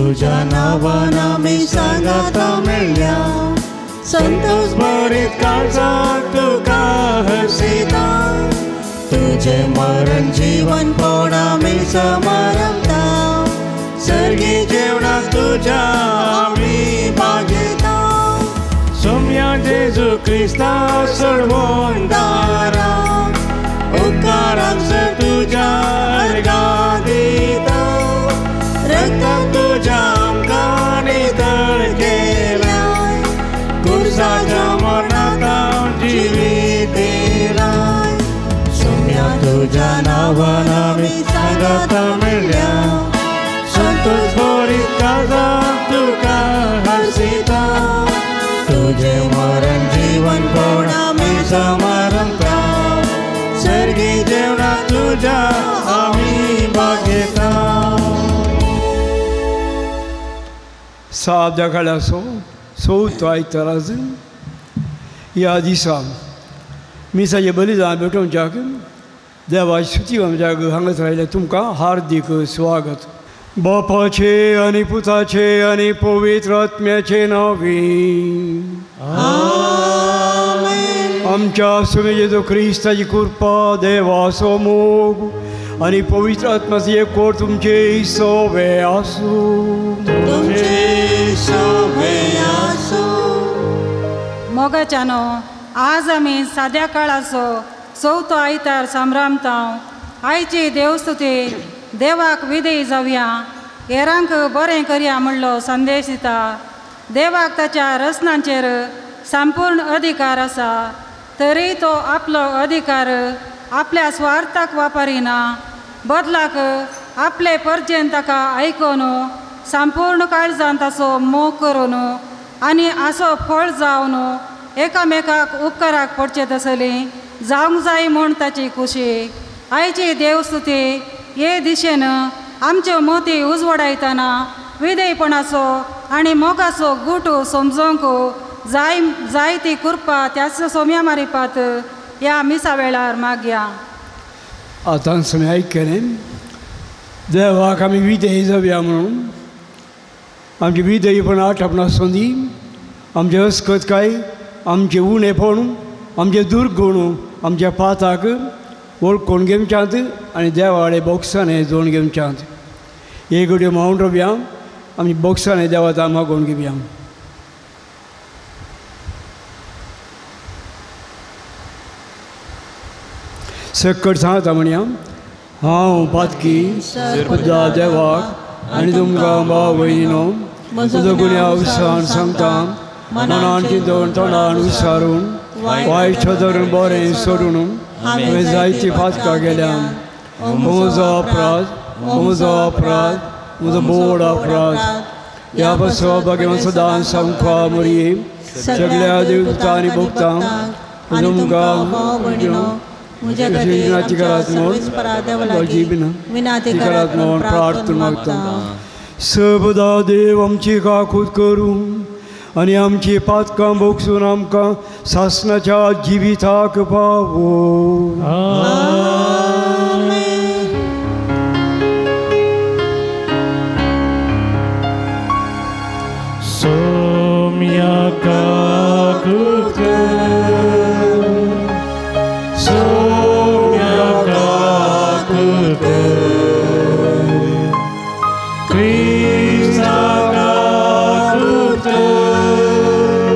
तुझ्या नांवान आमी सांगाता मेळ्ळ्या संतोष भरीत काळजाक तुका हरसिता तुझे मरण जीवन पण आमी समारंभता सर्गी जेवणाक तुझ्या आमी भागयता सोम्या जेजू क्रिस्ता सोडवून दारा उपकाराक सर तुझ्या अर्गां दिता रक्तान तुझ्या आमकां नितळ केल्या कुर्साच्या मरणांत जिवीत दिलाय सोम्या तुझ्या नांवान आमी सांगाता मेळ्ळ्या संतोष भरीत काळजाक तुका हरसिता तुझे मरण जीवन पण आमी समारंभता सर्गी जेवणाक तुझ्या आमी भागयता. साद्या काळाचो चवथो आयताराज ह्या दिसा मिसाचें बलिदान भेटोवच्याक देवाची स्तुती आमच्याक हांगासर आयिल्ल्या तुमकां हार्दीक स्वागत. बापाचे आनी पुताचे आनी पवित्र आत्म्याचे नांवी आमच्या स्वामी जेजू क्रिस्ताची कृपा देवाचो मोग आनी पवित्र आत्म्याची एकवट तुमचे सवे आसूं. मोगाच्यानो आज आमी साद्या काळाचो चवथो आयतार संभ्रमता. आयची देवस्तुती देवाक विधेय जावया हेरांक बरें करया म्हणलो संदेश दिता. देवाक ताच्या रचनांचेर संपूर्ण अधिकार आसा तरी तो आपलो अधिकार आपल्या स्वार्थाक वापरिना बदलाक आपले परजेन ताका आयकून संपूर्ण काळजान ताचो मोग करून आनी आसो फळ जावन एकामेकाक उपकाराक पडचे तसली जावंक जाय म्हूण ताची खुशी. आयची देवस्तुती हे दिशेन आमच्यो मोती उजवाडायतना विधेयपणाचो आनी मोगाचो गुट समजोवंक जाय जाय ती कृपा त्याच सोम्या मारिपात ह्या मिसा वेळार मागया. आतां आमी आयकलें देवाक आमी विधेय जावया म्हणून आमची विधेयपण आठवण आसूं दी आमचें अस्कतकाय आमचें उणेपण आमचें दुर्गुण आमच्या पाताक वळखून घेवच्यांत आनी देवाळे बोक्सांनी जोडून घेवच्यांत. एक घडयो मावंट रोवया आमी बोक्सांनी देवाता मागोवन घेवया. सकट सांगता म्हणया हांव पातकी सुद्दां देवाक आनी तुमकां भाव भयणीनो म्हजो गुन्यांव सांग सांगता मनान चिंतून तोंडान विसारून वायट धरून बरें सोडून हांवें जायती पातकां केल्या. म्हजो अपराध म्हजो अपराध म्हजो बोड अपराध. ह्या पासून भगवान सदां सामको मरये सगळ्या देवता आनी भोगता तुमकां विनंती करात म्हूण प्रार्थना मागता. सबदा देव आमची काकूत करूं आनी आमची पातकां भोगसून आमकां सासणाच्या जिविताक पावो. सोम्या काकूत कर सोम्या काकूत कर क्रिस्ता काकूत कर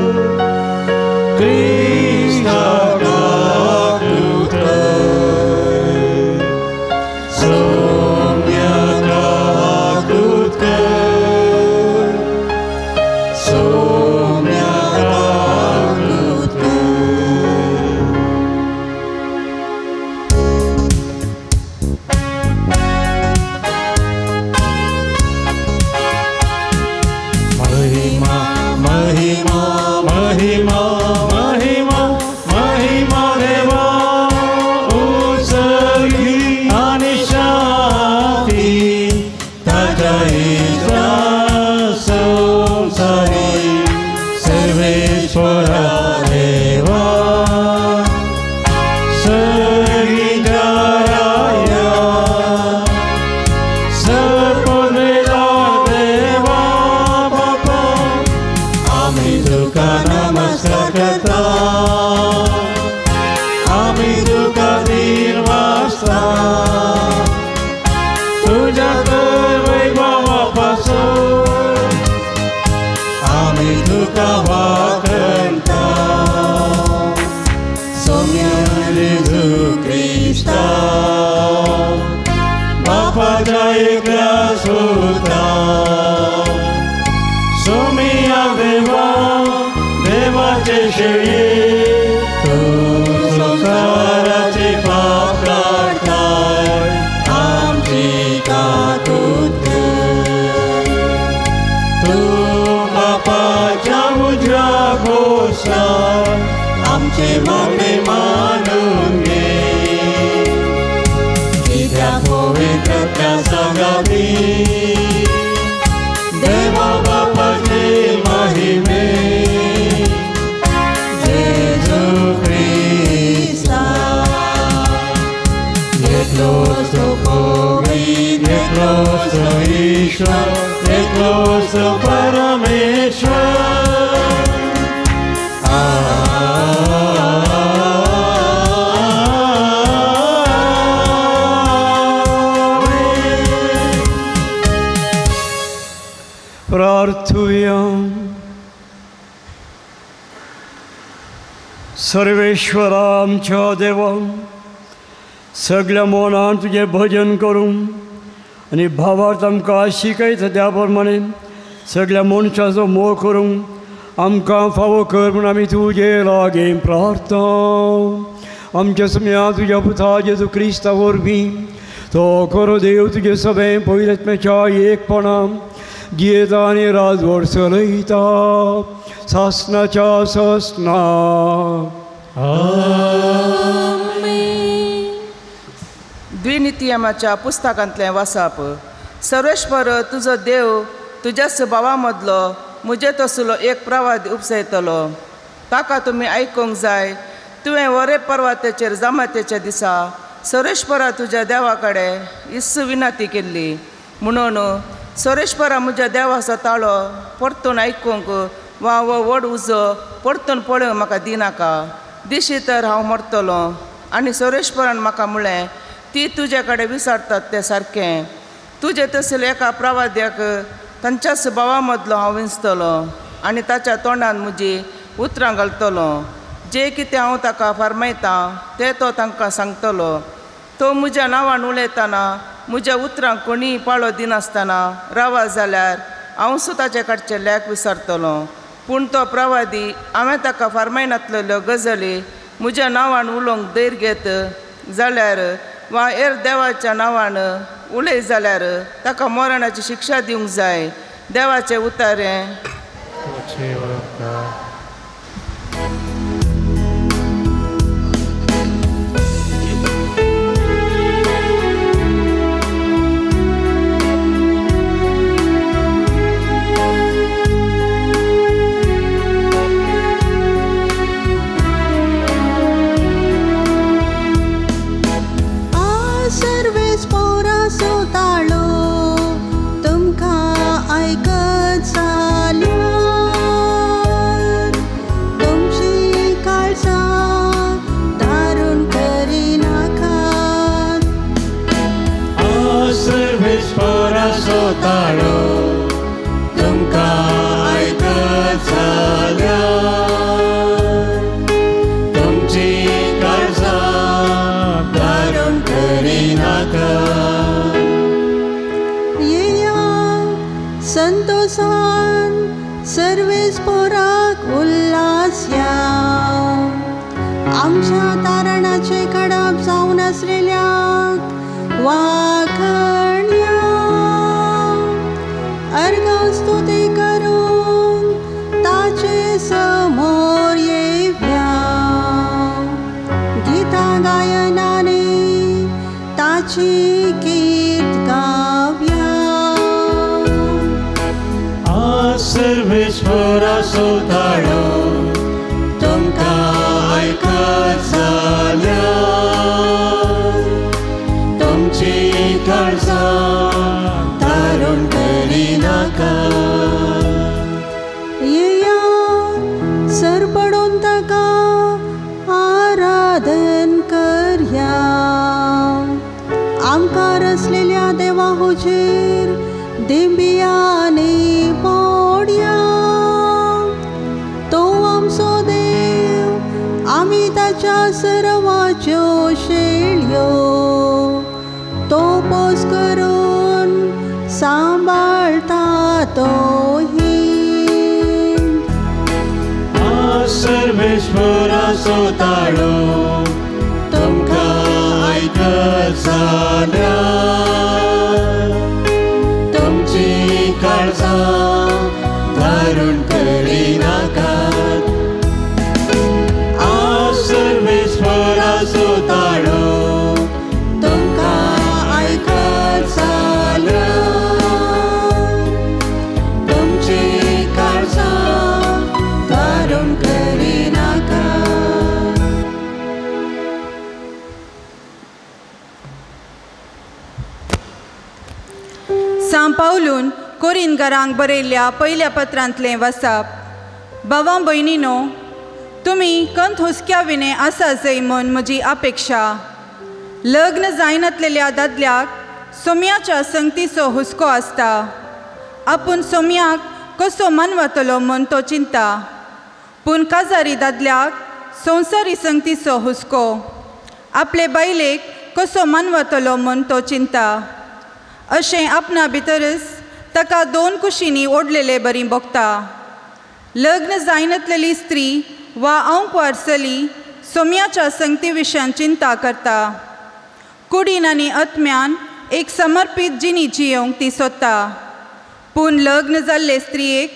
क्रिस्ता काकूत कर सोम्या काकूत कर सोम्या काकूत कर. महिमा महिमा महिमा महिमा महिमा देवा उसगी आनी शांती ताज्या इश्टा संवसारी सर्वेश्वरा देवा सगळीच्या राया सर्पवेला देवा शेळये तूं संवसाराचे पाप काडटाय आमची काकूत कर. तूं बापाच्या उजव्या बोसलाय आमचे मागणे मानून घे. कित्याक पवित्रत्या सांगाती देवा बापाचे महिमे जेजू क्रिस्ता एकलोच पवित्र एकलोच ईश्वर एकलोच परमेश्वर. प्रार्थुया. सर्वेश्वरा आमच्या देवा, सगळ्या मनान तुजें भजन करूं आनी भावार्थ आमकां शिकयता त्या प्रमाणे सगळ्या मनशाचो मोग करूंक आमकां फावो कर म्हूण आमी तुजे लागीं प्रार्थना. आमच्या सम्या तुज्या पुता जेजू क्रिस्ता वरवीं तो खरो देव तुजे सगळें पवित्र एकपणान जियेता आनी राजवट चलयता सासनाच्या सासना. द्विनितीयमाच्या पुस्तकांतलें वासाप. सर्वेश्वर तुजो देव तुज्याच भावा मदलो म्हजे तसलो एक प्रवाद उपसयतलो ताका तुमी आयकूंक जाय. तुवें वरे पर्वताचेर जमातेच्या दिसा सर्वेश्वरा तुज्या देवा कडेन इस्सू विनंती केल्ली म्हणून सर्वेश्वरा म्हज्या देवाचो ताळो परतून आयकूंक वा हो व्हड उजो परतून पळोवंक म्हाका दिनाका दिशी तर हांव मरतलो. आनी सर्वेश्वरान म्हाका म्हळें ती तुजे कडेन विचारतात तें सारकें तुजे तसले एका प्रवाद्याक तांच्याच भावा मदलो हांव विंचतलो आनी ताच्या तोंडान म्हजी उतरां घालतलो. जे कितें हांव ताका फरमायतां तें तो तांकां सांगतलो. तो म्हज्या नांवान उलयतना म्हज्या उतरांक कोणीय पाळो दिनासतना रावा जाल्यार हांव सुद्दां ताचे कडचे लेख विसरतलो. पूण तो प्रवादी हांवें ताका फरमायनातलेल्यो गजाली म्हज्या नांवान उलोवंक धैर्य घेत जाल्यार वा हेर देवाच्या नांवान उलय जाल्यार ताका मरणाची शिक्षा दिवंक जाय. देवाचें उतारें. संतोषान सर्वेस पोराक उल्हास या आमच्या तारणाचे कडप जावन आसलेल्याक वाखण्या अर्घ स्तुती करून ताचे समोर येव्या गीता गायनाने ताची कीर्त गाव्या. सर्वेश्वराचो ताळो तुमकां आयकत जाल्यार तुमची काळजां तारून करिनाका. येया सरपडून ताका आराधन करया आमकां रचलेल्या देवा हुजीर दिंबियानी पोड्या. तो आमचो देव आमी ताच्या सर्वाच्यो शेळयो तो पोस करून सांबाळता तो ही. सर्वेश्वराचो सर्वेश्वराचो ताळो तुमकां आयकत जाल्यार तुमची काळजां धारून करिनाकात. आज सर्वेश्वराचो ताळो तुमकां आयकत जाल्यार तुमची काळजां धारून करिनाकात. सांव पावलून कोरिनगरांक बरयल्ल्या पयल्या पत्रांतलें वसाप. भावां भयणीनो, तुमी कंत हुस्क्या विणें आसा जय म्हूण म्हजी अपेक्षा. लग्न जायनातलेल्या दादल्याक सोम्याच्या संगतीचो हुस्को आसता. आपूण सोम्याक कसो मानवतलो म्हूण तो चिंता. पूण काजारी दादल्याक संवसारी संगतीचो हुस्को, आपले बायलेक कसो मानवतलो म्हूण तो चिंता. अशें आपणा भितरच ताका दोन कुशींनी ओडलेले बरी भोगता. लग्न जायनातलेली स्त्री वा आंकवार चली सोम्याच्या संगती विशयान चिंता करता. कुडीन आनी आत्म्यान एक समर्पीत जिणी जियोवंक ती सोदता. पूण लग्न जाल्ले स्त्रियेक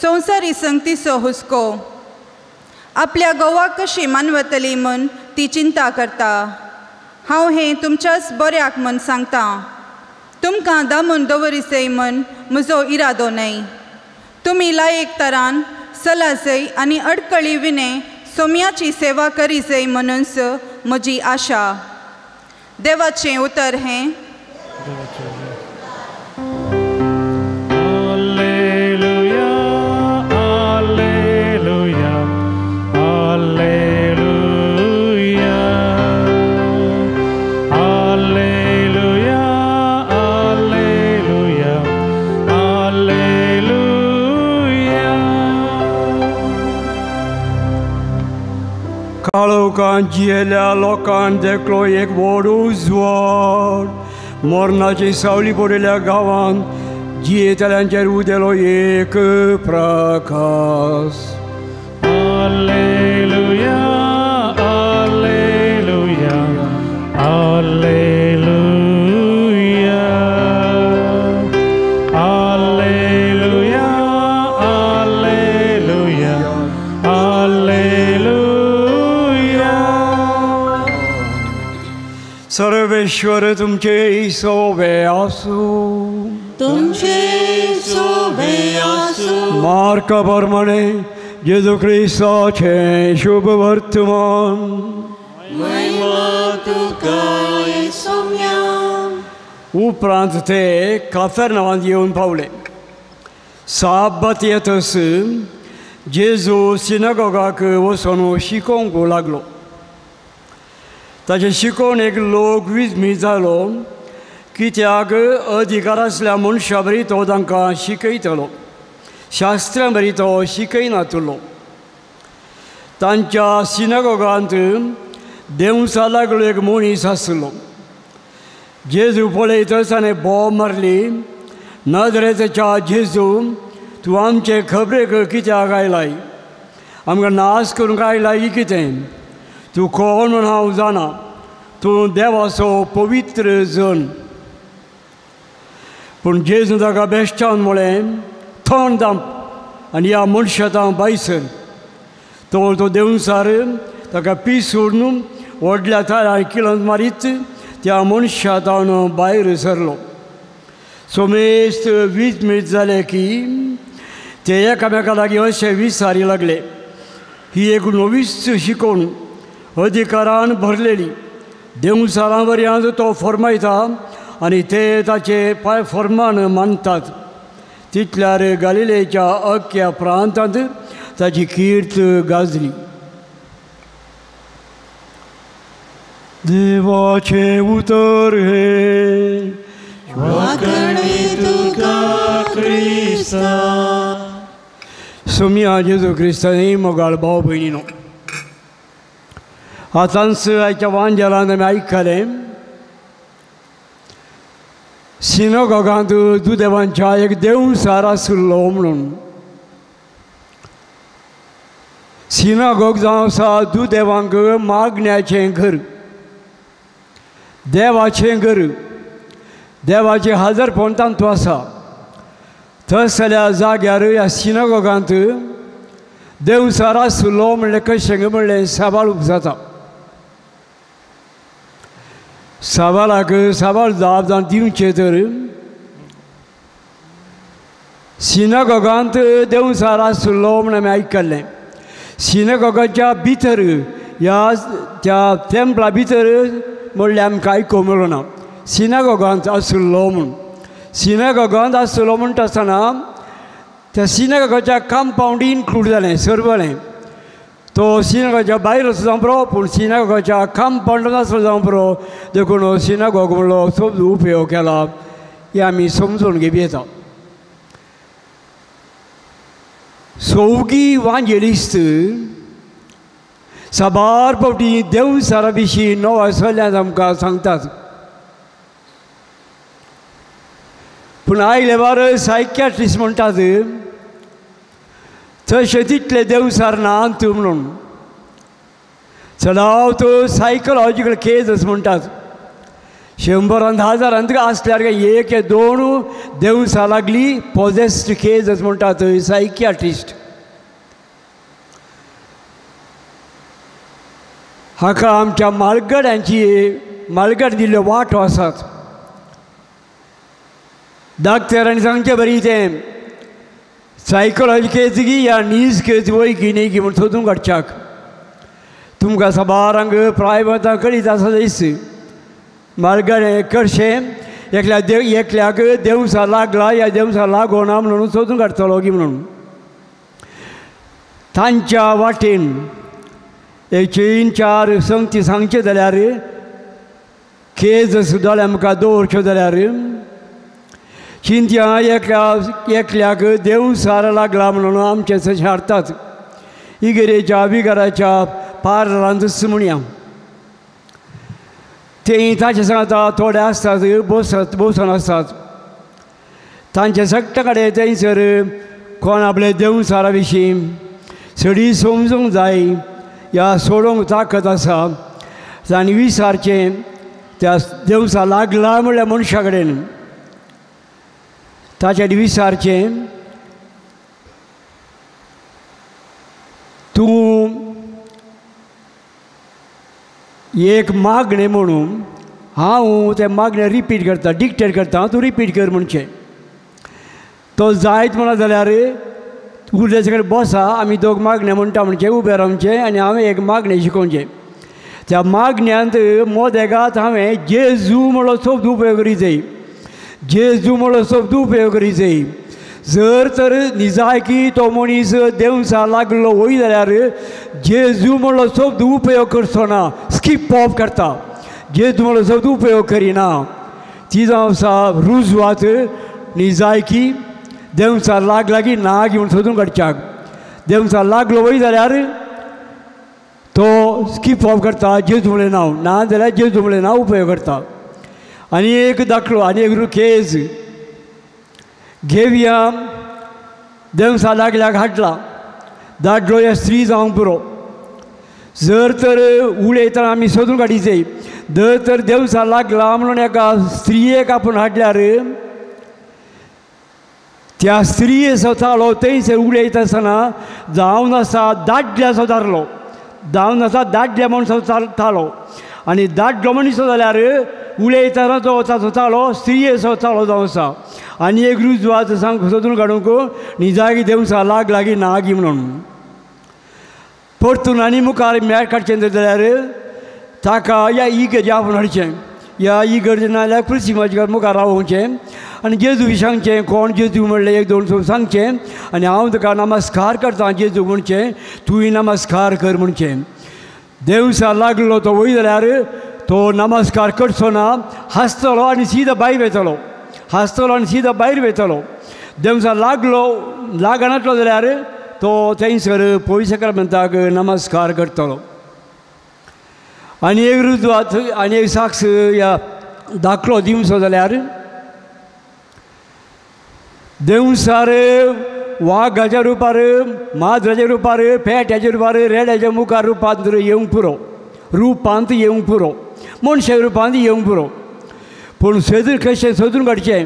संवसारी संगतीचो हुस्को, आपल्या घोवाक कशी मानवतली म्हूण ती चिंता करता. हांव हें तुमच्याच बऱ्याक म्हूण सांगता. तुमकां दामून दवरिसय म्हूण म्हजो इरादो न्हय. तुमी लायक तरान सलाजय आनी अडकळी विणें सोम्याची सेवा करिजय म्हणूनच म्हजी आशा. देवाचें उतर हें. Alleluia, alleluia, alleluia, alleluia, alleluia, alleluia. काळोखान जियेल्या लोकान देखलो एक व्हड उजवाड. मरणाची सावली पडिल्ल्या गांवांत जियेतल्यांचेर उदेलो एक Prakash. Alleluia, alleluia, alleluia, alleluia, alleluia, alleluia. Sarveshwar तुमचे सोवे आसूं. तुमचे सोवे आसूं. मार्का प्रमाणे जेजू क्रिस्ताचें शुभ वर्तमान. महिमा तुका सोम्या. उपरांत ते काफेरनावांत येवन पावले. साबात येतस जेजू सिनागोगाक वचून शिकोवंक लागलो. ताचे शिकोवणेक लोक विस्मीत जालो, कित्याक अधिकार आसल्या मनशा बरी तो तांकां शिकयतलो, शास्त्रां बरी तो शिकयनातलो. तांच्या सिनागोगांत देंवसा लागलो एक मनीस आसलो. जेजू पळयतच ताणें बोब मारली, नजरेच्या जेजू, तूं आमचे खबरेक कित्याक आयलाय? आमकां नाश करूंक आयलाय कितें? तूं कोण म्हूण हांव जाणा, तूं देवाचो पवित्र जन. पूण जेजू ताका बेश्टावन म्हळें, थोंड दांप आनी ह्या मनशा भायसर. तो तो देंवसार ताका पीस सोडून व्हडल्या थारार किळंत मारीत त्या मनशा तावन भायर सरलो. सोमेस्त वीज जाले की ते एकामेका लागीं अशें विचारी लागले, ही एक नवीच शिकोवन अधिकारान भरलेली. देंवसारां वरयां तो फर्मायता आनी ते ताचे पांय फर्मान मानतात. तितल्यार गालिलेच्या अख्ख्या प्रांतांत ताची कीर्त गाजली. देवाचें उतर हें. वाकणे तुका क्रिस्ता. सोम्या जेजू क्रिस्तांनी मोगाळ भाव भयणीनो, आतांच आयच्या वांजेलान आमी आयकलें सिनोगोगांत जुदेवांच्या एक देवसार आशिल्लो म्हणून. सिनागोग जावं आसा दुदेवांक मागण्याचें घर, देवाचें घर, देवाचें हाजरपण तातूंत आसा. तसल्या जाग्यार ह्या सिनागोगांत देवचार आसलो म्हणलें कशें म्हणलें सवाल जाता. सवालाक सवाल जाप जावन दिवचें तर सिनागोगांत देवचार आसलो म्हण आमी आयकल्लें. सिनागोगाच्या भितर ह्या त्या तेंपला भितर म्हणल्यार आमकां आयकूंक मेळना ना. सिनागोगांत आसलो म्हूण, सिनागोगांत आसलो म्हणटा आसतना त्या सिनागोगाच्या कंपावंड इन्क्लूड जालें सर्वलें. तो सिनागोगाच्या भायर आसलो जावं पुरो, पूण सिनागोगाच्या कंपावंडान आसलो जावं पुरो, देखून सिनागोग म्हणलो शब्द उपयोग केला हें आमी समजून घेवं येता. सोवगी वांजेलिस्त साबार फावटी देवचारा विशीं नव्या सल्ल्यान आमकां सांगतात, पूण आयले बार सायकॅट्रिस्ट म्हणटात तशें तितले देवचार ना तूं म्हणून. चडावत सायकोलॉजिकल केजस म्हणटात. 100 हजारांत आसल्यार एक दोन देवचार लागली पॉझेस्ड केजस म्हणटात सायकॅट्रिस्ट. हाका आमच्या मालगड्यांची मालगड दिल्ल्यो वाटो आसात. डाक्टरांनी सांगचें बरी तें सायकोलॉजी केज की या नीज केज वय की न्ही की म्हूण सोदून काडच्याक तुमकां साबारांक प्रायवेटां कळीत आसा दीस मालगडें कर्शें एकल्या देव एकल्याक देवसा लागला या देवसा लागोना म्हणून सोदून काडटलो की म्हणून तांच्या वाटेन एक 3 4 संगती सांगचें जाल्यार केज सुद्दां आमकां दवरच्यो जाल्यार चिंत्या एकल्या एकल्याक देवसार लागला म्हणून आमचें तशें हाडटात इगेरेच्या बिगाराच्या पार्लरांतच म्हणया ते ताचें सांगता थोडे आसतात बोसत बोसन आसतात तांचे सगळे कडेन थंयसर कोण आपले देवसारा विशीं सडी समजूंक जाय या सोडोवंक ताकद आसा आनी विचारचें त्या देवसा लागला म्हणल्यार मनशा कडेन ताच्या विचारचें तूं एक मागणें म्हणून हांव तें मागणें रिपीट करता डिक्टेट करता तूं रिपीट कर म्हणचें तो जायत म्हणा जाल्यार उरल्याचे कडेन बसा आमी दोग मागणें म्हणटा म्हणचें उबें रावचें आनी हांवें एक मागणें शिकोवचें त्या मागण्यांत मोदेगात हांवें जेजू म्हणलो शब्द उपयोग करी जाय जेजू म्हणलो शब्द उपयोग करी जाय जर तर निजायकी तो मनीस देवसा लागलो वय जाल्यार जेजू म्हणलो शब्द उपयोग करचो ना स्कीप ऑफ करता जेजू म्हणलो शब्द उपयोग करिना ती जावन आसा रुजवात निजायकी देवसा लागला की ना घेवन सोदून काडच्याक देवसा लागलो वय जाल्यार तो स्कीप ऑफ करता जेजू म्हणलें नांव ना जाल्यार जेजू म्हणलें नांव उपयोग करता. आनी एक दाखलो आनी एक केज घेवया देवसा लागल्याक हाडला दादलो या स्त्री जावंक पुरो जर तर उलयतना आमी सोदून काडी जाय जर तर देवसा लागला म्हणून एका स्त्रियेक आपूण हाडल्यार त्या स्त्रियेचो तालो थंयसर उलयता आसतना जावन आसा दादल्याचो थारलो जावन आसा दादल्या मनशाचो तालो आनी दादलो मनीस जाल्यार उलयतना तो ताचो तालो स्त्रियेचो तालो जावन आसा आनी एक रुजवात सांग सोदून काडूंक निजागी देवसा लाग लागी नागी म्हणून परतून आनी मुखार मेळ काडचें जाल्यार ताका या इगर्जे आपोवन हाडचें या इगर्ज ना जाल्यार क्रुसिमाच्या मुखार रावोवचें आनी जेजू सांगचें कोण जेजू म्हणलें 1 2 सांगचें आनी हांव तुका नमस्कार करता जेजू म्हणचें तुवें नमस्कार कर म्हणचें देवसा लागलो तो वय जाल्यार तो नमस्कार करचो ना हांसतलो आनी सीधा भायर वयतलो हांसतलो आनी सीधा भायर वयतलो देवसा लागलो लागनातलो जाल्यार तो थंयसर पयशे म्हणटाक नमस्कार करतलो. आनी एक रुजवात आनी एक साक्ष या दाखलो दिवचो जाल्यार देवसार वागाच्या रुपार, माजराच्या रुपार, पेट्याच्या रुपार, रेड्याच्या मुखार रुपांत येवंक पुरो, रुपांत येवंक पुरो, मनशा रुपांत येवंक पुरो. पूण सोदून कशें सोदून काडचें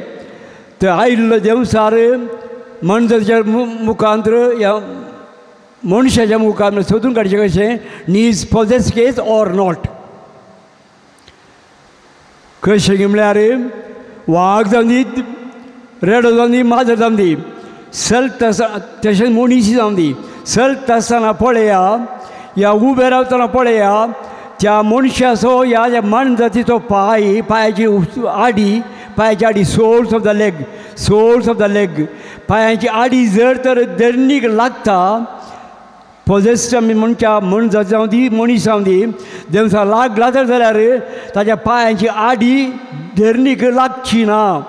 तर आयिल्लो देंवचार मनशाच्या मुखांत ह्या मनशाच्या मुखार सोदून काडचें कशें नीज पॉझेस केज ऑर not. कशें की म्हळ्यार वाग जावं दी, रेडो जावं दी, माजर जावं दी, चलता तशेंच मनीस जावं दी, चलता आसतना पळया या उबे रावतना पळया त्या मनशाचो ह्या ज्या मानजातीचो पांय, पांयाची आडी, पांयाची आडी, soles of the leg, soles of the leg, पांयाची आडी जर तर धरणीक लागता पॉझेस्ड आमी मनशा मनजात जावं दी, मनीस जावं दी, देंवचार लागला तर जाल्यार ताज्या पांयाची आडी धरणीक लागची ना.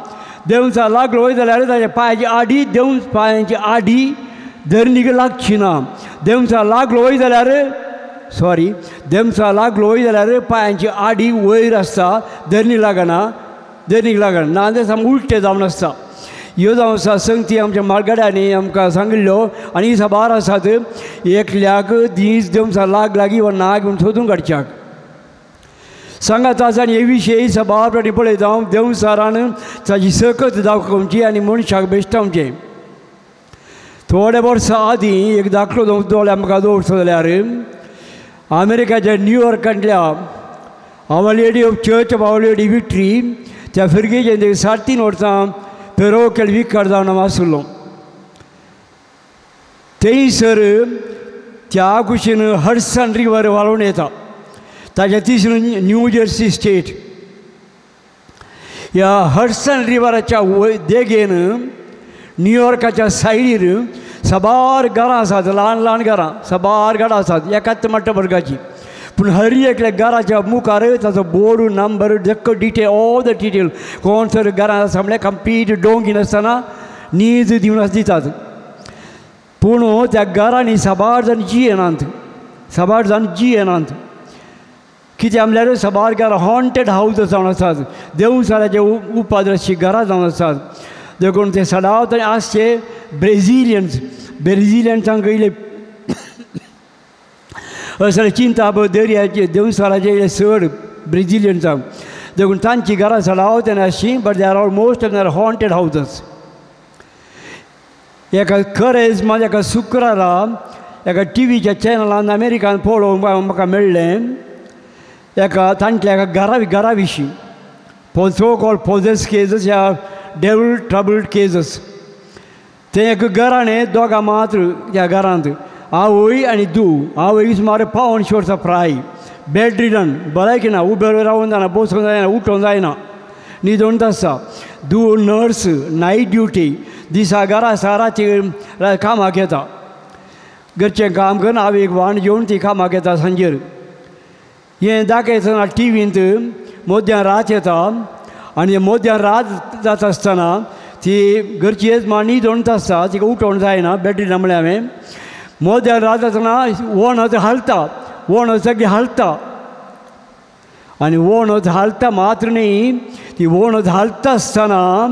देंवचार लागलो जाल्यार ताज्या पांयाची आडी देंव पांयाची आडी धरणीक लागची ना. देंवचार लागलो जाल्यार सॉरी देंवचार लागलो जाल्यार पांयाची आडी वयर आसता, धरणी लागना, धरणीक लागना, ना जाल्यार सामकें उलटें जावन आसता. ह्यो जावन आसा संगती आमच्या म्हालगड्यांनी आमकां सांगिल्ल्यो आनी साबार आसात. एकल्याक दीस देंवचार लाग लागीं वा नाग म्हूण सोदून काडच्याक सांगात आसा. आनी हे विशयी साबार फावटी पळयता हांव देंवचारान ताजी सकत दाखोवची आनी मनशाक बेश्टावचें. थोड्या वर्सां आदीं एक दाखलो दोळ्या आमकां दवरचो जाल्यार अमेरिकाच्या न्यूयॉर्कांतल्या Our Lady of Church of Our Lady Victory त्या फिरगेचें 3.5 वर्सां पेरोकेल विकार जावन हांव आसलो. थंयसर त्या कुशीन हडसन रिवर व्हाळून येता, ताच्या तिसरून न्यू जर्सी स्टेट. ह्या हडसन रिवराच्या देगेन न्यूयॉर्काच्या सायडीर साबार घरां आसात, ल्हान ल्हान घरां, साबार घरां आसात एकाच मोठ्या वर्गाची. पूण हर एकल्या घराच्या मुखार ताचो बोर्ड, नंबर, जक्क डिटेल, ऑल the detail, कोण सर घरां आसा म्हळ्यार कंप्लीट डोंग नासतना नीज दिवन दितात. पूण त्या घरांनी साबार जाण जियेनात, साबार जाण जियेनात. कित्याक म्हळ्यार साबार घरां हॉन्टेड हावज जावन आसात, देंवचाराचे उपाद्रशी घरां जावन आसात. देखून ते सदांच आसचे ब्रेझिलियन्स, ब्रेझिलियन्सांक इल्ले असले चिंता दर्याचे देंवचाराचे चड ब्रेझिलियन्सांक, देखून तांची घरां सदांच आसची. But they are almost they are haunted houses. एका खरेंच म्हाज्या एका शुक्रारा एका टिवीच्या चॅनलान अमेरिकान पळोवंक म्हाका मेळ्ळें एका तांतल्या एका घरा घरा विशीं सो कॉल्ड पॉझेस केजस ह्या डेवल ट्रबल्ड केजस. तें एक घराणें, दोगां मात्र त्या घरांत, आवय आनी धूव. आवय सुमार 85 वर्सां प्राय, बेड रिडन, भलायकी ना, उबें रावूंक जायना, बसूंक जायना, उठोवंक जायना, न्हिदोवन आसता. धूव नर्स, नायट ड्युटी, दिसा घरा आसा, राती कामाक येता, घरचें काम करून आवयक वाण जेवन ती कामाक येता सांजेर. हें दाखयतना टिवींत मध्यान रात येता आनी मध्यान रात जाता आसतना ती घरची येजमान न्हिदोवन आसता, तिका उठोवंक जायना, बेडरिडन म्हळ्यार हांवें. मध्यान रात जातना वणत हालता, वणत सगळी हालता आनी वणत हालता मात्र न्ही, ती वणत हालता आसतना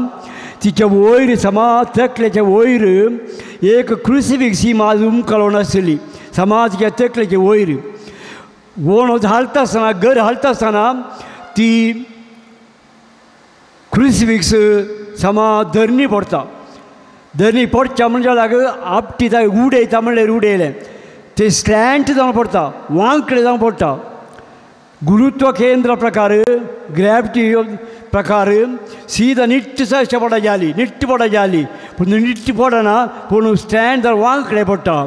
तिच्या वयर समा तकलेच्या वयर एक क्रुसिफिक्स ही माज उमकळोन आसली, समा तिच्या तकलेच्या वयर. वणत हालता आसतना, घर हालता आसतना ती क्रुसिफिक्स समा धरणी पडटा. धरणी पडच्या म्हणजे लाग आपटिता, उडयता म्हणल्यार उडयलें तें स्लँट जावन पडटा, वांकडे जावन पडटा. गुरुत्व केंद्र प्रकार, ग्रॅविटी प्रकार सीधा निट्ट अशें पडा जाली, निट्ट पडा जाली, पूण निट्ट पडना, पूण स्टँड जावन वांकडे पडटा.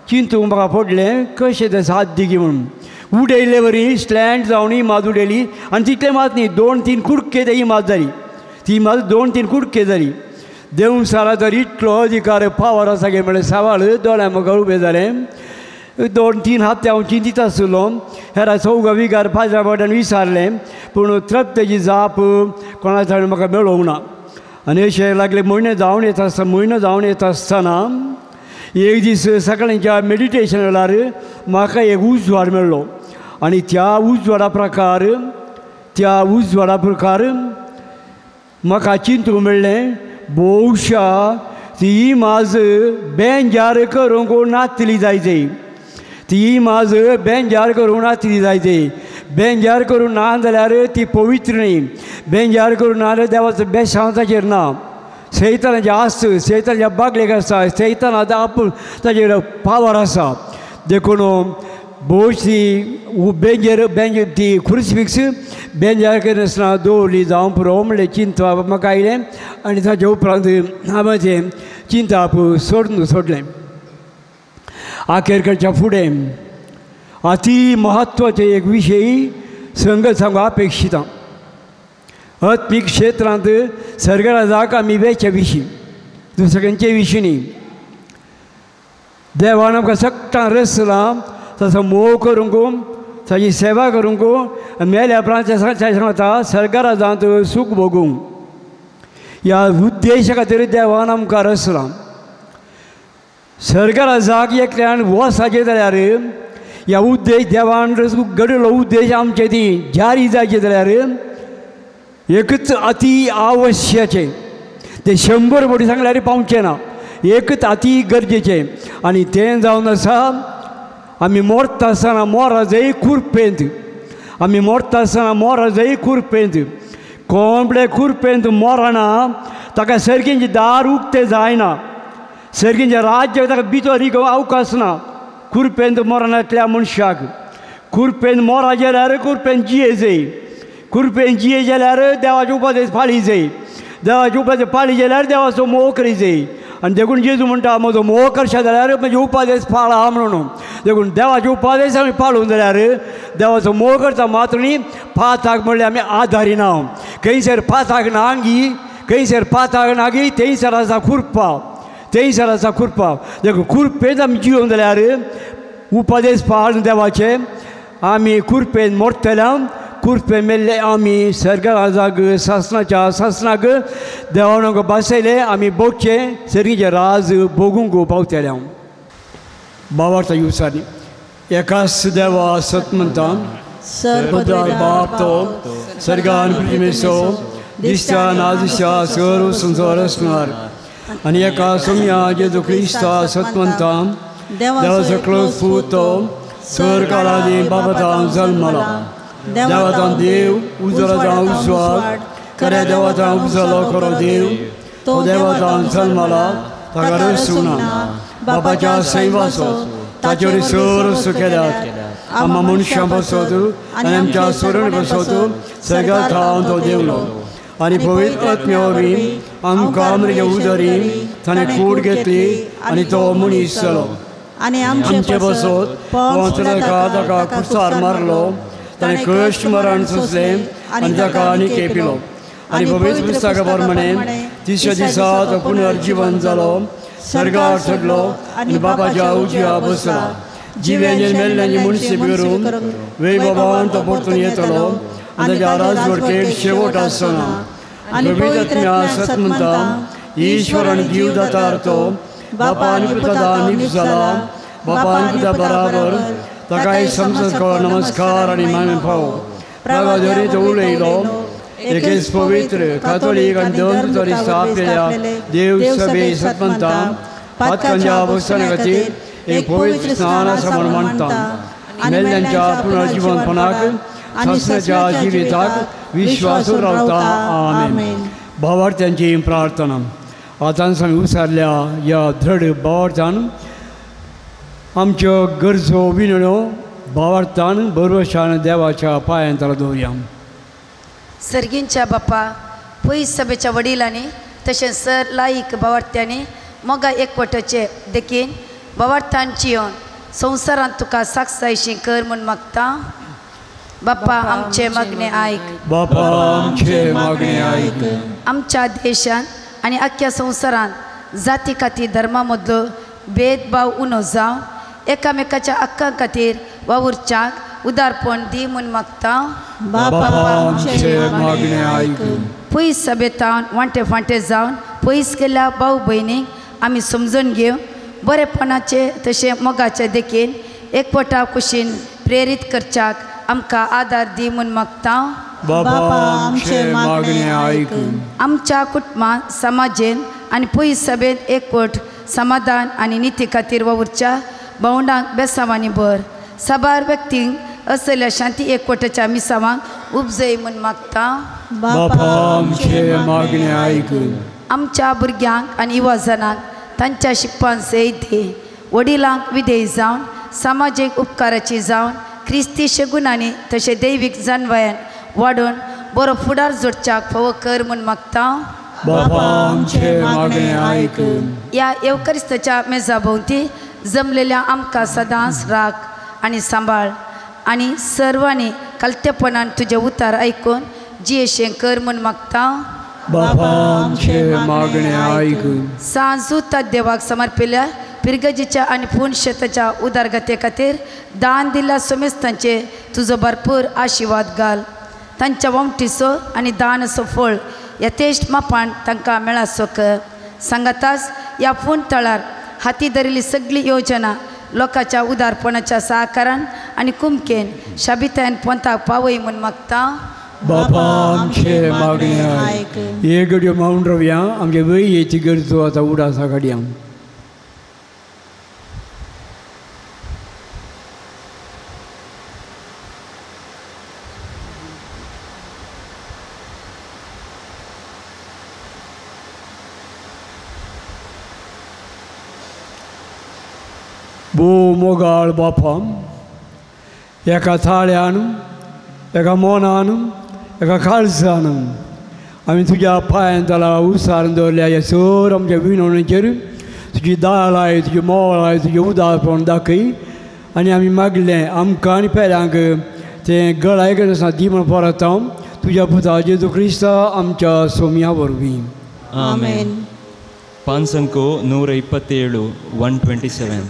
चिंतूंक म्हाका पडलें कशें तें साध्य गी म्हणून. उडयल्ले वरी स्लँड जावन ही माज उडयली आनी तितलें मात न्ही, 2-3 कुडके ते ही माज जाली, ती माज 2-3 कुडके जाली. देंवचारा तर इतलो अधिकार पावर आसा गे म्हळ्यार सवाल दोळ्या मुखार उबें जालें. 2-3 हप्ते हांव चिंतीत आसलो, हेरा चौगा विगार पांचव्या फावट्यान विचारलें, पूण तृप्तेची जाप कोणाच्या म्हाका मेळोंक ना. आनी अशें लागलें म्हयने जावन येता आसतना, म्हयनो जावन येता आसतना एक दीस सकाळच्या मेडिटेशन वेळार म्हाका एक उजवाड मेळ्ळो आनी त्या उजवाडा प्रकार, त्या उजवाडा प्रकार म्हाका चिंतूंक मेळ्ळें, बहुशा ती इमाज बेंजार करूंक नातली जायची. ती इमाज बेंजार करूंक नातली जायची. बेंजार करूंक ना जाल्यार ती पवित्र न्ही. बेंजार करूंक ना जाल्यार देवाचो बेसांव ताचेर ना. सैतानाचें आस्त सैतानाच्या बागलेक आसा, सैताना आपूण ताचेर पावर आसा. देखून भोवशी बेंजेर बेंज ती क्रुसिफिक्स बेंजार करिनासतना दवरली जावं पुरो म्हणलें चिंतप म्हाका आयलें आनी ताचे उपरांत हांवें तें चिंतप सोडून सोडलें. आखेर करच्या फुडें अती म्हत्वाचें एक विशय संगत सांगू अपेक्षिता. आत्मीक क्षेत्रांत सर्गराजाक आमी वेच्या विशीं दुसऱ्यांचे विशीं न्ही. देवान आमकां सगटां रचलां ताचो मोग करूंक, ताची सेवा करूंक, मेल्या उपरांत सांगता सर्गराजांत सूख भोगूंक. ह्या उद्देशा खातीर देवान आमकां रचलां. सर्गराजाक एकल्यान वसाचें जाल्यार ह्या उद्देश देवान घडलो उद्देश आमचे ती जारी जायचे जाल्यार एकच अती आवश्याचें तें 100 फावटी सांगल्यार पावचें ना, एकच अती गरजेचें आनी तें जावन आसा आमी मोरता आसतना मोराजय कुरपेंत, आमी मोरता आसतना मोराजय कुरपेंत. कोंबडे कुरपेंत मोरना ताका सर्गींचें दार उक्तें जायना, सर्गींचें राज्य ताका भितर अवकाश ना. कुरपेंत मोरनातल्या मनशाक कुरपेंत मोरा जाल्यार कुरपेंत जिये जाय, कुरपेन जिये जाल्यार देवाचे उपदेश पाळी जाय, देवाचे उपदेश पाळी जाल्यार देवाचो मोग करी जाय. आनी देखून जेजू म्हणटा म्हजो मोग करशा जाल्यार म्हजे उपदेश पाळा म्हणून. देखून देवाचे उपदेश आमी पाळून जाल्यार देवाचो मोग करता मात्र न्ही, पाताक म्हणल्यार आमी आदारिना. खंयसर पाताक नांगी, खंयसर पाताक नागी थंयसर आसा खुरपा, थंयसर आसा खुरपा. देखून कुरपेन आमी जियोन जाल्यार उपदेश पाळून देवाचे आमी कुरपेन मोडटले. कुरपे मेल्ले आमी सर्गराजाक सासनाच्या सासनाक देवानक बसयले आमी भोगचे सर्गीचें राज भोगूंक पावतले. हांव बाबार्थ युवसांनी एकाच देवा सत म्हणटा सर्वदार बाप तो सर्गान पृथ्वीचो दिसता ना दिसता सर्व संवसार आसणार आनी एका सोम्या जेजू क्रिस्ता सत म्हणटा देवा सकलो पूत तो सर काळादी बाबातान जल्मला देवातान देव उजवाडान उजवाड खऱ्या देवातान उजलो खरो देव तो देवातान जल्मला ताका रसूना बापाच्या सैवाचो ताचेर सर केल्यात आमा मनशां बसोत आनी आमच्या सोरण बसोत सगळ्या थावन तो देवलो आनी पवित्र आत्म्या वरवीं आमकां आमचे उदरी ताणें कूड घेतली आनी तो मनीस जालो आनी आमचे बसोत ताका कुसार मारलो ताणें कश्ट मरण सोंसलें आनी ताका आनी केपिलो आनी पवित्र पुस्तका प्रमाणे तिसऱ्या दिसा तो पुनर्जीवन जालो, सर्गार चडलो आनी बापाच्या उजव्या बसला. जिव्यांचे मेल्ल्यांची मुनसीब करून वैभवान तो परतून येतलो आनी ताच्या राजवटकेक शेवट आसना. पवित्र आत्म्या सत म्हणटा ईश्वर आनी जीव दातार तो बापा आनी पुता निप जाला, बापा आनी पुता बराबर ताकाय समजत नमस्कार आनी मान फावो. प्रभादेरी तो उलयलो एकेच पवित्र कातोलीक आनी दोन तरी स्थापलेल्या देव सभे सत म्हणटा पातकांच्या अवस्थाना खातीर एक पवित्र स्नान आसा म्हूण मानता. मेल्ल्यांच्या पुनर्जीवनपणाक सासणाच्या जिविताक विश्वासून रावता. आमेन. भावार्थ्यांची प्रार्थना. आतां आमी उसारल्या ह्या दृढ भावार्थान आमच्यो गरजो विनण्यो भावार्थान बरोवशान देवाच्या पांयांत दवरया. सर्गींच्या बापा पयस सभेच्या वडिलांनी तशेंच सर लायक भावार्थ्यांनी मोगा एकवटाचे देखीन भावार्थांची येवन संवसारांत तुका साक्षायशी कर म्हूण मागता. बापा आमचे मागणे आयक. बापा आमचे मागणे आयक. आमच्या देशांत आनी आख्ख्या संवसारांत जाती खातीर धर्मा मदलो भेदभाव उणो जावन एकामेकाच्या हक्कां खातीर वावुरच्यांक उदारपण दी म्हूण मागता. बापा आमचे मागणे आयक. पयस सभेतावन वांटे फांटे जावन पयस केल्ल्या भाव भयणीक आमी समजून घेवन बरेपणाचे तशें मोगाचे देखीन एकवटा कुशीन प्रेरीत करच्याक आमकां आदार दी म्हूण मागता. बापा आमचे मागणे आयक. आमच्या कुटुंबांत समाजेन आनी पयस सभेंत एकवट समाधान आनी निती खातीर वावुरच्या भावंडांक बेसांवांनी भर. साबार व्यक्तींक असल्या शांती एकवटाच्या मिसावांक उपजय म्हूण मागता. बापा आमचे मागणे आयक. आमच्या भुरग्यांक आनी युवाजनांक तांच्या शिकपान सयत दी. वडिलांक विधेय जावन सामाजीक उपकाराची जावन क्रिस्ती शगुनांनी तशें दैवीक जानवायान वाडोवन बरो फुडार जोडच्याक फावो कर म्हूण मागता. बापा आमचे मागणे आयक. ह्या येवकरिस्ताच्या मेजा भोंवती जमलेल्या आमकां सदांच राख आनी सांबाळ आनी सर्वांनी कलतेपणान तुजें उतार आयकून जियेशें कर म्हूण मागता. बापा आमचे मागणे आयक. सांजू देवाक समर्पिल्या पिरगजीच्या आनी पुणशेताच्या उदरगते खातीर दान दिल्ल्या सोमेस्तांचे तुजो भरपूर आशिर्वाद घाल. तांच्या वमटीचो आनी दानाचो फळ यथेश्ट मापान तांकां मेळासो कर. सांगाताच ह्या फोन तळार हाती धरिल्ली सगळी योजना लोकांच्या उदारपणाच्या सहकारान आनी कुमकेन शाबितायन पोंताक पावय म्हूण मागता. बापा आमचे मागणे आयक. हे घडयो मावन रावया आमचे वयेची गरजो आतां उडासा काडया. भोव मोगाळ बापा, एका थाळ्यान एका मोनान एका काळजान आमी तुज्या पांयान तला उसारून दवरल्या. ह्या सर आमच्या विनवणेचेर तुजी दाळाय तुजी मोळाय तुजें उदारपण दाखय आनी आमी मागलें आमकां आनी पेल्यांक तें गळाय आसतना दी म्हण परत हांव तुज्या पुता जेजू क्रिस्ता आमच्या सोम्या वरवीं. आमेन. 5 127 127.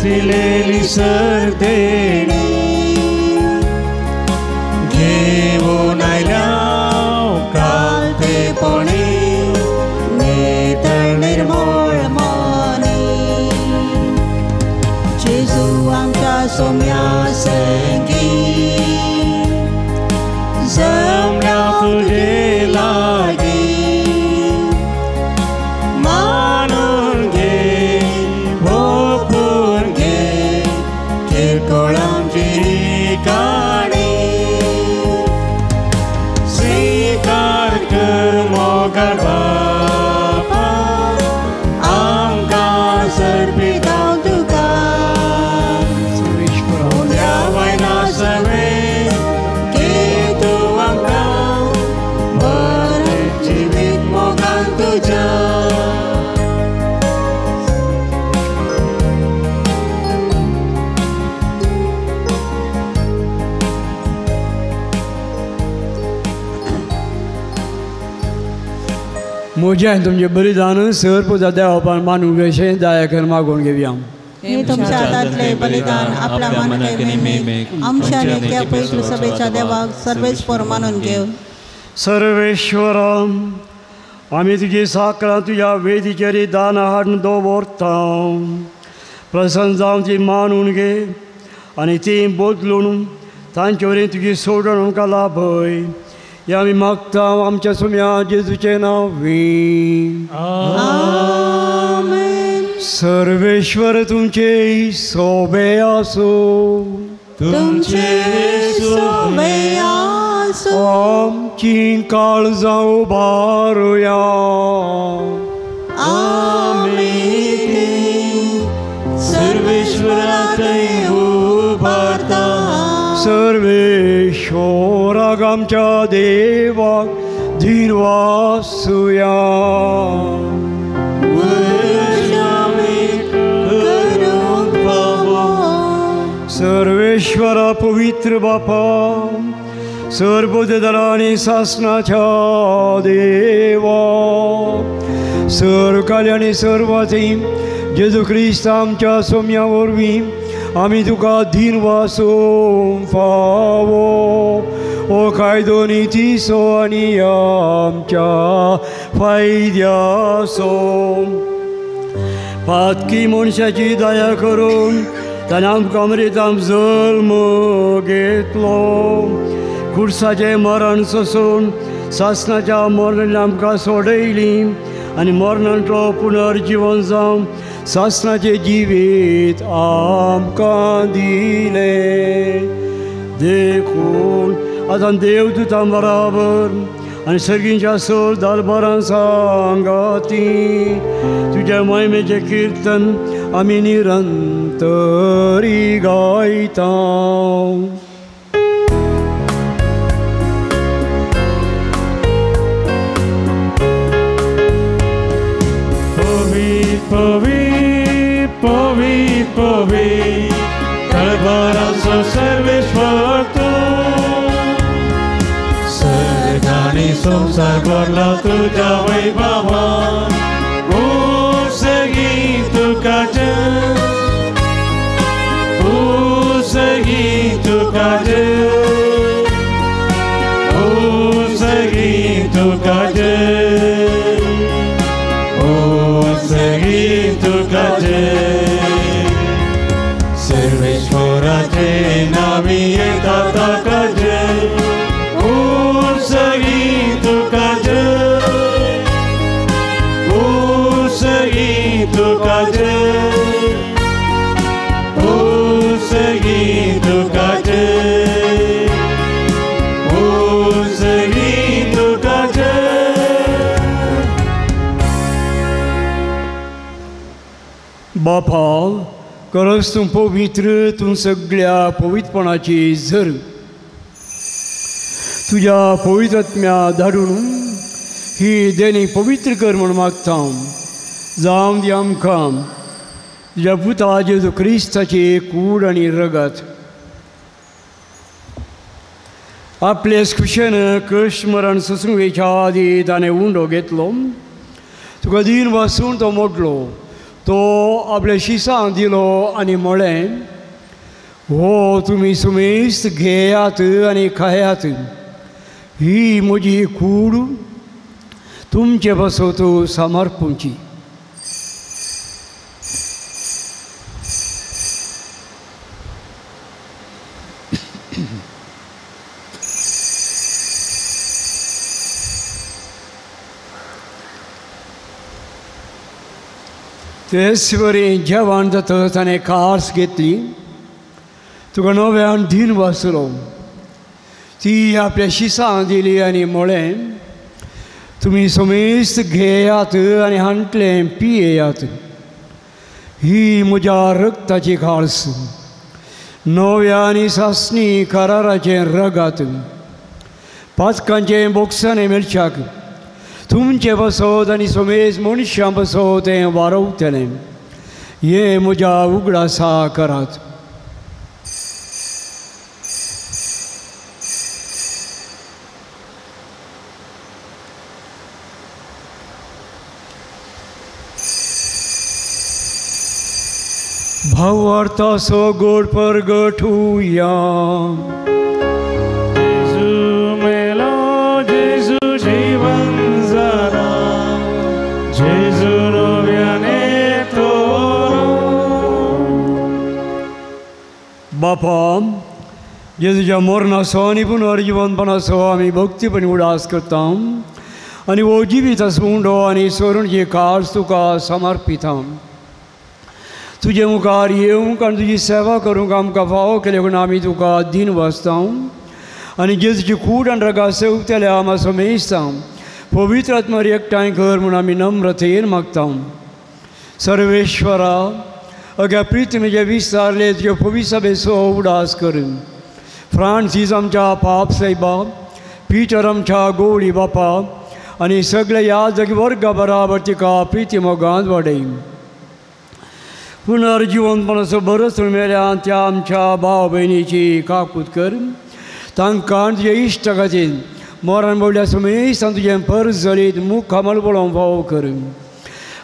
दिलेली सर्देणी घेऊन आयल्या कालतेपणी नितळ निर्मळ मनी. जेजू आमच्या सोम्या संगी जमल्या तुझे लागी मानून घे भोपून घे किरकोळ आमची काणी. स्वीकार कर मोगाळ बापा आमकां सर्पिता तुका. उद्या वयना सवे घे तूं आमकां बरें जिवीत मोगान तुज्या. म्हजें तुमचें बलिदान सर पुजा देवापान मानूंक अशें दया मागून घेवया. हे तुमच्या हातांतले बलिदान आपल्या मनाक नेमेक आमच्या नेत्या पवित्र सभेच्या देवाक सर्वेस्पर मानून घेव. सर्वेश्वरा आमी तुजी साकरां तुज्या वेदीचेर दान हाडून दवरता. प्रसन्न जावन ती मानून घे आनी ती बदलून तांचे वरवीं तुजी सोडण आमकां लाभय. ह्या आमी मागता आमच्या सोम्या जेजूचें नांव. आमेन. सर्वेश्वर तुमचे सोबे आसूं. तुमचे सोबे आसूं. आमची काळजां उबारुया. आमी सर्वेश्वरा थंय उबारता. सर्वेश्वराक आमच्या देवाक धीरवासुया. सर्वेश्वरा पवित्र बापा सर्वोदरा आनी सासनाच्या देवा सर्वकाली आनी सर्वाथंय जेजू क्रिस्त आमच्या सोम्या वरवीं आमी तुका धीन वासूंक फावो. ओ कायदो नितीचो आनी आमच्या फायद्याचो. पातकी मनशाची दया करून ताणें आमकां अमृताम जल्म घेतलो. खुर्साचें मरण सोसून सासणाच्या मरणान आमकां सोडयली आनी मरणांतलो पुनर्जिवन जावन सासणाचें जिवीत आमकां दिलें. देखून आतां देवदूतां बराबर आनी सर्गींच्या सोल दरबारां सांगाती तुज्या महिमेचें किर्तन आमी निरंतरी गायता. पवी पवी पवी दरबाराचो सर्वेश्वर तूं, सर्ग आनी संवसार भरला तुज्या वैभवान. उसगी तुका जय, उसगी तुका जय, उसगी तुका जय, उसगी तुका जय. सर्वेश्वराचे नावी येता ताका जय, उसगी तुका जय, उसगी तुका जय, उसगी तुका जय, उसगी तुका जय. बापा, खरंच तूं पवित्र, तूं सगळ्या पवित्रपणाची झर. तुज्या पवित्र आत्म्या धाडून ही देणी पवित्र कर म्हूण मागता. जावं दी आमकां तुज्या पुता जेजू क्रिस्ताची कूड आनी रगत. आपले खुशेन कश्ट मरण सोसूंक वयच्या आदी ताणें उंडो घेतलो, तुका दीन वासून तो मोडलो, तो आपल्या शिसां दिलो आनी म्हळें, हो तुमी सुमेस्त घेयात आनी खायात, ही म्हजी कूड तुमचे पासत समर्पूंची. तेच वरी जेवण जातकच ताणें कास घेतली, तुका नव्यान दीन वाचलो, ती आपल्या शिसां दिली आनी म्हळें, तुमी समेस्त घेयात आनी हांतलें पियेयात, ही म्हज्या रक्ताची काळस, नव्या आनी सासणी कराराचें रगात, पातकांचें बोक्साणें मेळच्याक तुमचे बसत आनी समेज मनशां बसत तें वारवतलें. हें म्हज्या उगडासा करात. भावार्थाचो गोड परगटुया. जेजू मेलो, जेजू जीवन जाला, जेजू नव्याने तोरो. बापा, जेजूच्या मरणाचो आनी पुनर्जिवनपणाचो आमी भक्तीपणी उडास करता आनी हो जिवीत उंडो आनी सरुणची काळस तुका समर्पिता. तुजे मुखार येवंक आनी तुजी सेवा करूंक आमकां फावो केले म्हूण आमी तुका दीन वाचता आनी जेजूची कूड आनी रगा सेवतल्या आमा समेजता. पवित्र आत्मार एकठांय कर म्हूण आमी नम्रतेन मागता. सर्वेश्वरा, अग्या प्रितमेचे विस्तारले तुज्यो पवित्र उडास कर. फ्रांसीस आमच्या पाप सायबा, पिटर आमच्या गोवळी बापा आनी सगळे याद वर्गा बराबर तिका प्रिती मोगांत वाडय. पुनर्जिवनपणाचो बरोच मेल्यान त्या आमच्या भाव भयणीची काकूत कर. तांकां तुजे इश्ट खातीर मरण पडल्या समेस्तान तुजें परस जलीत मुख हामल पळोवंक फावो कर.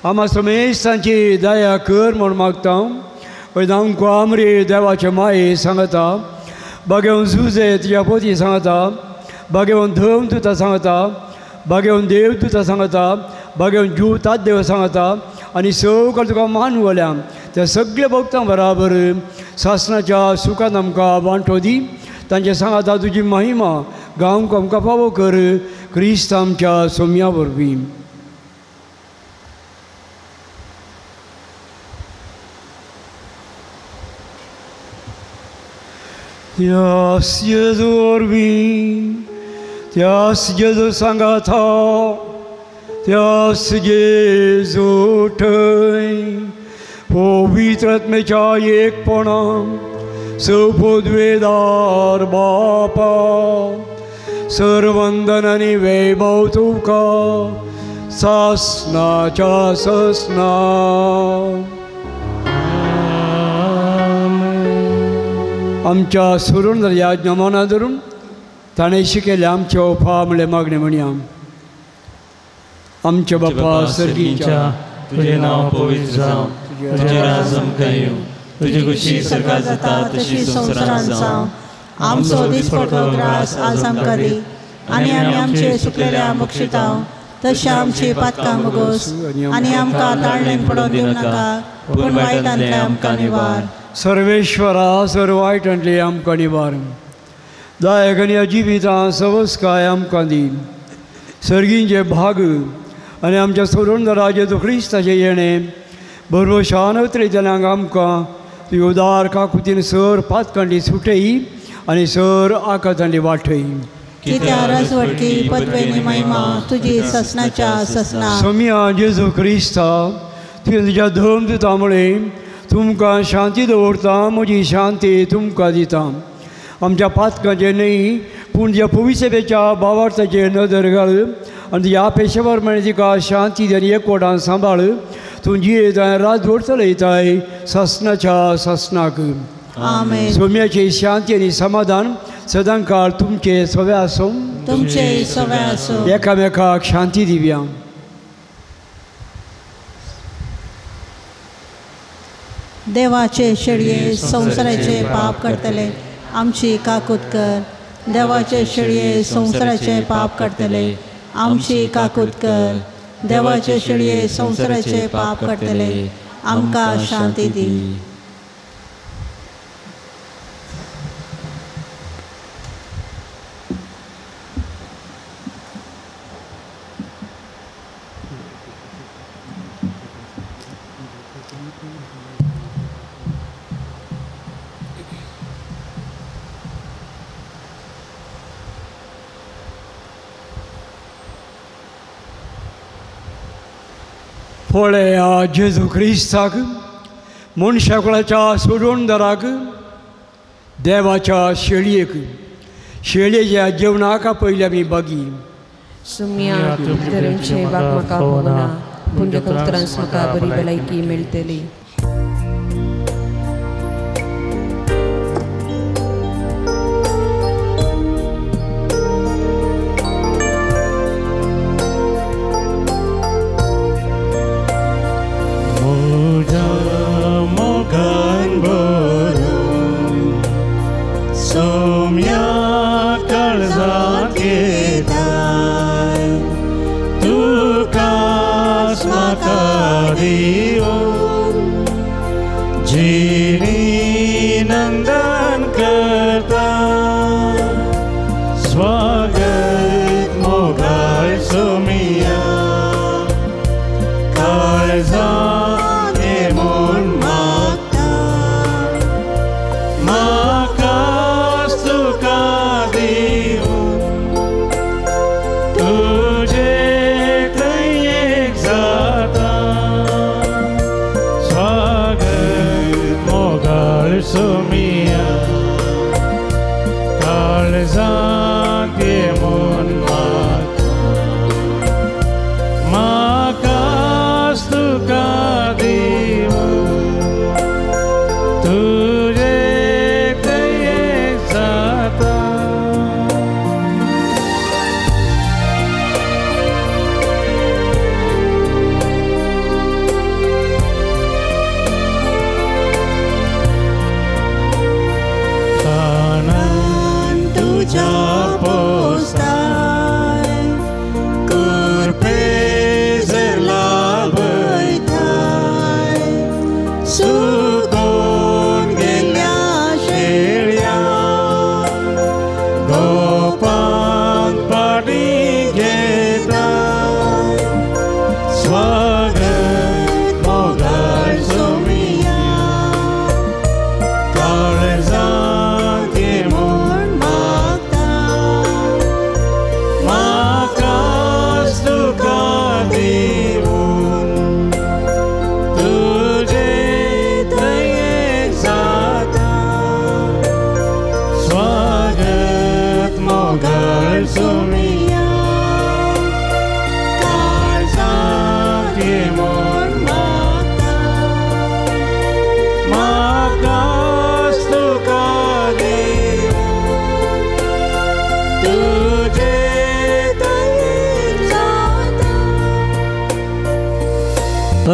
आमा समेस्तांची दया कर म्हूण मागता. आमकां आमरे देवाचे माये सांगता, बागेवन जुजे तुज्या पोती सांगता, बागेवन धम तुता सांगता, बागेवन देव तुता सांगता, बागेवन जीव तात देव सांगता आनी सगळं तुका मान वल्या त्या सगळ्या भक्तां बराबर सासनाच्या सुखान आमकां वांटो दी. तांचे सांगाता तुजी महिमा गावंक आमकां फावो कर, क्रिस्त आमच्या सोम्या वरवीं. त्यास जेजू वरवीं, त्यास जेजू सांगाता, त्यास जेजू थंय पवित्र आत्म्याच्या एकपणान सपोद्वेदार बापा सर्वंदन आनी वैभव तुका सासनाच्या ससना. आमच्या सुरून ह्या ज्ञाना धरून ताणें शिकयलें आमच्या ओफा म्हणलें मागणें म्हणया. आमच्या बापा सर्गीच्या, तुजें नांव पवित्र जावं, तुजें राज आमकां येवं, तुजी खुशी स्वर्गांत जाता तशी संवसारांत जावं. आमचो दिसपडतो ग्रास आज आमकां दी आनी आमी आमचे सुकलेल्या बक्षितांव तशें आमची पातकां मुगोस आनी आमकां ताळणेन पडोवन दिवं नाका, पूण वायटांतलें आमकां निवार. सर्वेश्वरा सर वायटांतलें आमकां निवार. दायक आनी अजिवितां सवस्काय आमकां दी. सर्गींचे भाग आनी आमच्या सोडून जेजू क्रिस्ताचें येणें भरवशान उतरयतल्यांक आमकां तुजी उदार काकुतीन सर पातकांडी सुटय आनी सर आकातांडी वाटय. कित्याक राजवटकी पदवेनी महिमा तुजी ससनाच्या ससना. सोम्या जेजू क्रिस्ता, तुवें तुज्या धर्म दिता म्हळें तुमकां शांती दवरता, म्हजी शांती तुमकां दिता. आमच्या पातकांचेर न्हय पूण तुज्या पवित्रतेच्या भावार्थाचेर नदर घाल आनी तुज्या पेशवर म्हळें तिका शांती आनी एकवटान सांबाळ. तूं जियेताय राजवट चलयताय सासनाच्या सासनाक. आमेन. सोम्याची शांती आनी समाधान सदांकाळ तुमचे सवे आसूं, तुमचे सवे आसूं. एकामेकाक शांती दिवया. देवाचे शेळये संवसाराचे पाप करतले आमची काकूत कर. देवाचे शेळये संवसाराचे पाप करतले आमची काकूत कर. देवाचे शेळये संवसाराचे पाप करतले आमकां शांती दी. पळया जेजू क्रिस्ताक मनशाकुळाच्या सोडवणदाराक देवाच्या शेळयेक शेळयेच्या जेवणाक पयलीं आमी बागी. सुम्या तरेचे वाग म्हाका पळोवना, पूण तुज्या उतरांस म्हाका बरी भलायकी मेळटली. तुझ्या व्हड सोमिया काळजांत ये म्हूण मागता म्हाकाच तुका देवा तुजे दयेन जाता.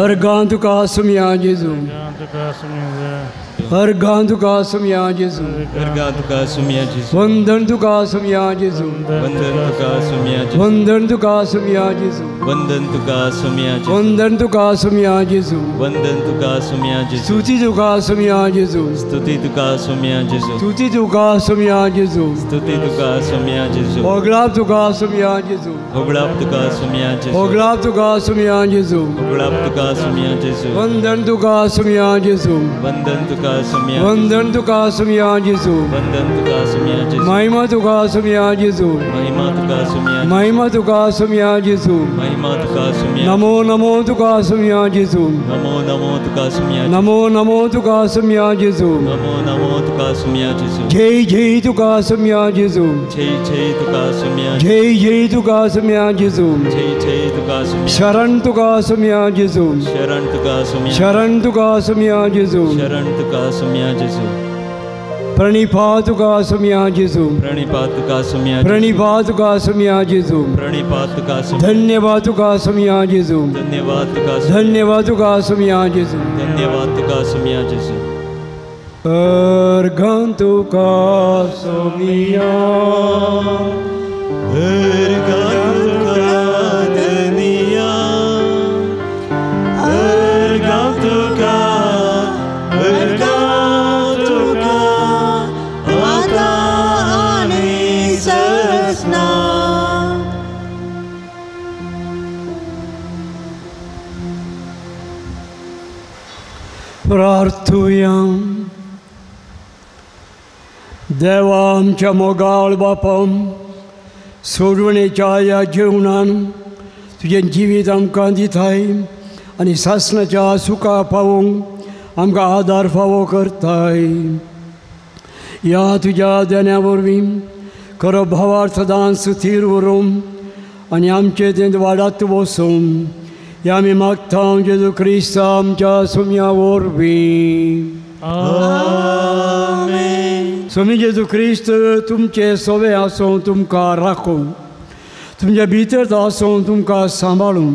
अर्गां तुका सुमया जेजू, अर्गां तुका सुमया जेजू, अर्गां तुका सुमया जेजू, वंदन तुका सुमया जेजू, वंदन तुका सुमया जेजू, वंदन तुका सुमया जेजू, वंदन तुका सुमया जेजू, वंदन तुका सुमया जेजू, वंदन तुका सुमया जेजू, स्तुती तुका सुमया जेजू, स्तुती तुका सुमया जेजू, स्तुती तुका सुमया जेजू, स्तुती तुका सुमया जेजू, होगळाप तुका सुमया जेजू, होगळाप तुका सुमया जेजू, होगळाप तुका सुमया जेजू, होगळाप तुका सुमया जेजू, वंदन तुका सुमया जेजू, वंदन तुका सुमया, वंदन तुका सुमया जेजू, वंदन तुका सुमया जेजू, महिमा तुका सुमया जेजू, महिमा तुका सुमया, महिमा तुका सुमया जेजू, महिमा तुका सुमया, नमो नमो तुका सुमया जेजू, नमो नमो तुका सुमया, नमो नमो तुका सुमया जेजू, नमो नमो तुका सुमया जेजू, जय जय तुका सुमया जेजू, जय जय तुका सुमया, जय जय तुका सुमया जेजू, जय जय तुका सुमया, शरण तुका सुमया जेजू, शरण तुका सुमया, शरण तुका सुमया जेजू, शरण तुका सुमया जेजू, प्रणिपात तुका सुमया जेजू, प्रणिपात तुका सुमया, प्रणिपात तुका सुमया जेजू, प्रणिपात तुका सुमया, धन्यवाद तुका सुमया जेजू, धन्यवाद तुका, धन्यवाद तुका सुमया जेजू, धन्यवाद तुका सुमया जेजू. अर्घं तुका सुमया, अर्घं तुका धनिया, अर्घं तुका, अर्घं तुका आतां आनी ससना. प्रार्थुया. देवा आमच्या मोगाळ बापा, सोडवणेच्या ह्या जेवणान तुजें जिवीत आमकां दिताय आनी सासणाच्या सुखा पावोवंक आमकां आदार फावो करताय. ह्या तुज्या देण्या वरवीं खरो भावार्थ सदांच थीर उरूं आनी आमचे तें वाडात वसूं, ह्या आमी मागता जेजू क्रिस्त आमच्या सुमया वरवीं. आमेन. स्वामी जेजू क्रिस्त तुमचे सोवे आसूं, तुमकां राखूं, तुमच्या भितर तो आसूं, तुमकां सांबाळूं,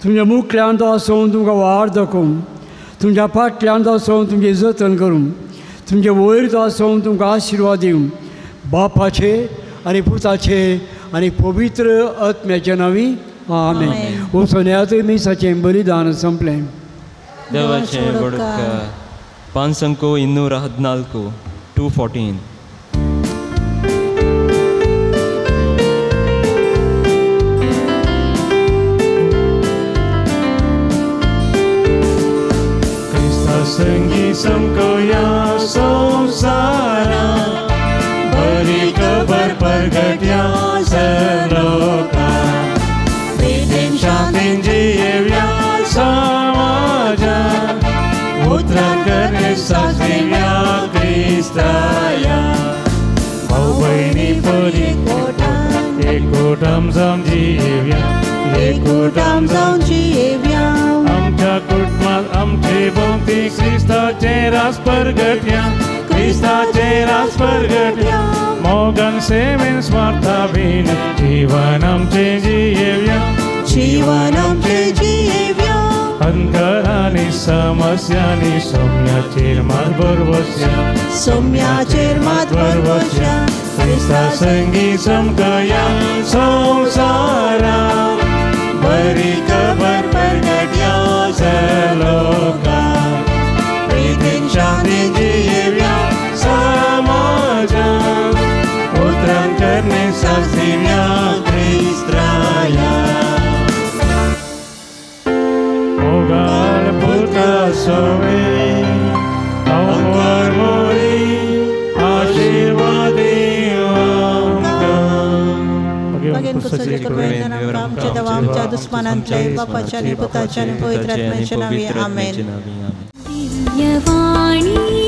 तुमच्या मुखल्यान तो आसूं, तुमकां वाड दाखोवं, तुमच्या फाटल्यान तो आसूं, तुमचें जतन करूं, तुमचे वयर तो आसूं, तुमकां आशिर्वाद दिवं. बापाचे आनी पुताचे आनी पवित्र आत्म्याच्या नांवी आमेन. वचोन मिसाचें बलिदान संपलें. देवाचें व्हड उपकार. 514 214. क्रिस्ता संगी समकोया संसारा, बरी खबर परगट्या सर्वलोका, प्रीतीन शांतीन जियेवया समाजा, उतरां करणे सासदिव्या क्रिस्ताया. भाऊ भयणी परी एकूटाम जावन जियेवया, एकूटाम जावन जियेवया. आमच्या कुटुंबात आमचे भोंवती क्रिस्ताचें रास परगट्या, क्रिस्ताचें रास परगट्या. मोगान सेवेन स्वार्था बीन जीवन आमचें जियेवया, जीवन आमचें जियेवया. अंधकारांनी समस्यांनी सौम्याचेर मात भरवस्या, सौम्याचेर मात भरवस्या. क्रिस्ता संगी चमकया संवसारा, बरी खबर परगट्या सर्वलोका, प्रीतीन शांतीन जियेवया समाजा, उतरां करणे सासदिव्या क्रिस्ताया. मोगाळ पुता सोवे अंबर मोरी आशीर्वाद आमकां. आमच्या आमच्या दुस्मानांतले बापाच्या आनी पुताच्या आनी पवित्र आत्म्याच्या नांवी आमेन. दिव्यवाणी.